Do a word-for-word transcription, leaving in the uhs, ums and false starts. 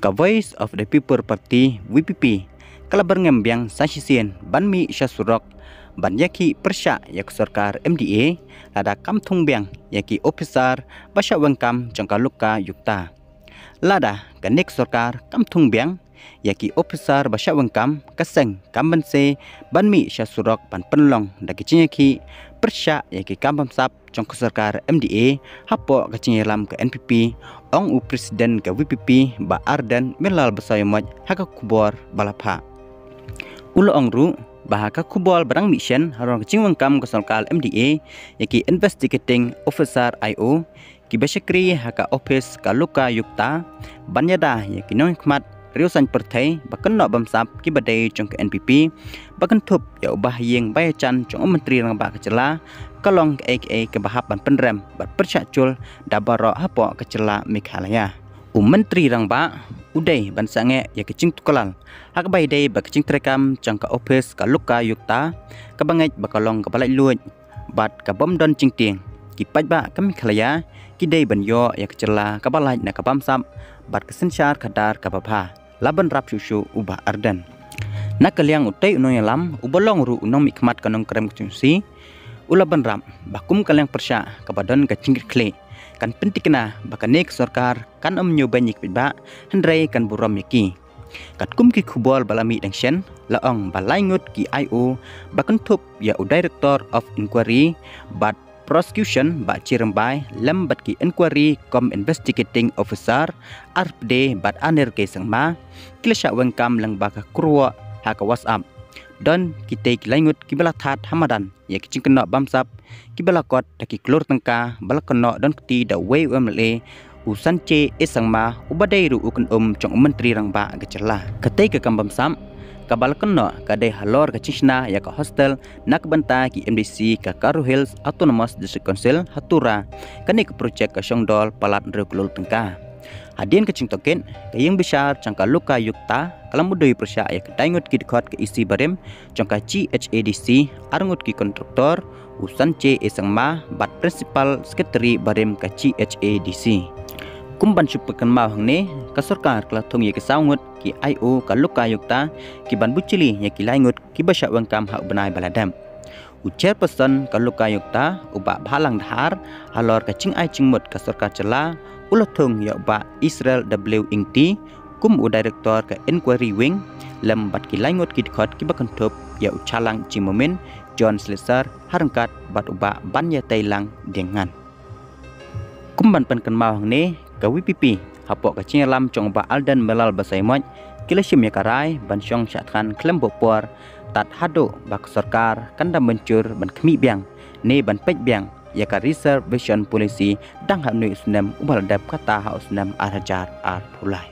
Ka Voice of the People Party, V P P, ka la byrngem biang sa shisien ban mih sha surok ban ïakhih pyrshah ïa ka sorkar M D A, lada kam thung biang ïa ki ophisar ba shah weng kam jong ka Lokayukta. Lada kane ka sorkar kam thung biang ïa ki ophisar ba shah weng kam, ka seng kam banse ban mih sha surok ban pynlong da ki jingïakhih pyrshah ïa ki kam bamsap jong ka sorkar M D A hapoh ka jingïalam ka N P P, ong u President ka V P P, Bah Ardent Myrlal Basaiawmoit, ha ka khubor ba la phah. U la ong ruh ba ha ka khubor ba dang mih shen halor ka jingweng kam ka sorkar M D A ïa ki Investigating Officer, I O, ki ba shakri ha ka ophis ka Lokayukta, ban ïada ïa ki nongmihkhmat riewsaiñ pyrthei ba kynnoh bamsap ki ba dei jong ka N P P, ba kynthup ïa u Bah Ïing Baiachan jong u Myntri Rangbah ka jylla, ka long kaei kaei kaba hap ban pynrem bad pyrshah jur da baroh hapoh ka jylla Meghalaya. U Myntri Rangbah u dei ban sangeh ïa ka jingtuklal ha kaba ïadei bad ka jingtreikam jong ka ophis ka Lokayukta, kaba ngeit ba ka long kaba laitluid bad ka bym don jingtieng. Ki paidbah ka Meghalaya ki dei ban ïoh ïa ka jylla kaba lait na ka bamsap bad ka synshar khadar kaba bha, la bynrap shuh shuh u Bah Ardent. Na ka liang utei u nongïalam uba long ruh u nongmihkhmat ka Nongkrem Constituency, u la bynrap ba kum ka liang pyrshah kaba don ka jingkitkhlieh, kan pyntikna ba kane ka sorkar kan ym ñiewbeiñ ïa ki paidbah, hynrei kan burom ïa ki. Katkum ki khubor ba la mih dang shen, la ong ba lai ngut ki I O, ba kynthup ïa u Director of Inquiry bad Prosecution Bah Chi Rymbai, lem bad ki Inquiry cum Investigating Officer, R P D, Bah Anir K Sangma, ki la shah weng kam lyngba ka kyrwoh ha ka WhatsApp. Don kitei ki lai ngut ki ba la thad ha madan ïa ki jingkynnoh bamsap ki ba la kot da ki klur tyngka ba la kynnoh don kti da uwei u M L A, u Sanche A Sangma, uba dei ruh u kynum jong u Myntri Rangbah ka jylla. Katei ka kam bamsap kaba la kynnoh ka dei halor ka jingshna ïa ka hostel na ka bynta ki M D C ka Garo Hills Autonomous District Council ha Tura. Kane ka projek ka shong dor palat hynriew klur tyngka. Hadien ka jingtohkit, ka ïing bishar jong ka Lokayukta ka la mudui pyrshah ïa ka dai ngut ki dkhot ka E C barim jong ka G H A D C, ar ngut ki kontraktor, u Sanche A Sangma bad Principal Secretary barim ka G H A D C. Kum ban shu pynkynmaw hangne, ka sorkar ka la thung ïa ki saw ngut ki I O ka Lokayukta, ki ban bujli ïa ki lai ngut ki ba shah weng kam ha u bnai ba la dep. U Chairperson ka Lokayukta, u Bah Bhalang Dhar, halor ka jingai jingmut ka sorkar jylla, u la thung ïa u Bah Israel W Ingti kum u Director ka Inquiry Wing, lem bad ki lai ngut ki dkhot ki ba kynthup ïa u Chalang G Momin, John Slessor, ha ryngkat bad u Bah Banïateilang Diengngan. Kum ban pynkynmaw hangne, ka V P P hapoh ka jingïalam jong u Bah Ardent Myrlal Basaiawmoit, ki la shim ïa ka rai ban shong shah thngan khlem buh por, tad haduh ba ka sorkar kan da mynjur ban khmih biang ne ban peit biang ïa ka Reservation Policy dang ha une u snem uba la dep, kata ha u snem ar hajar arphew lai.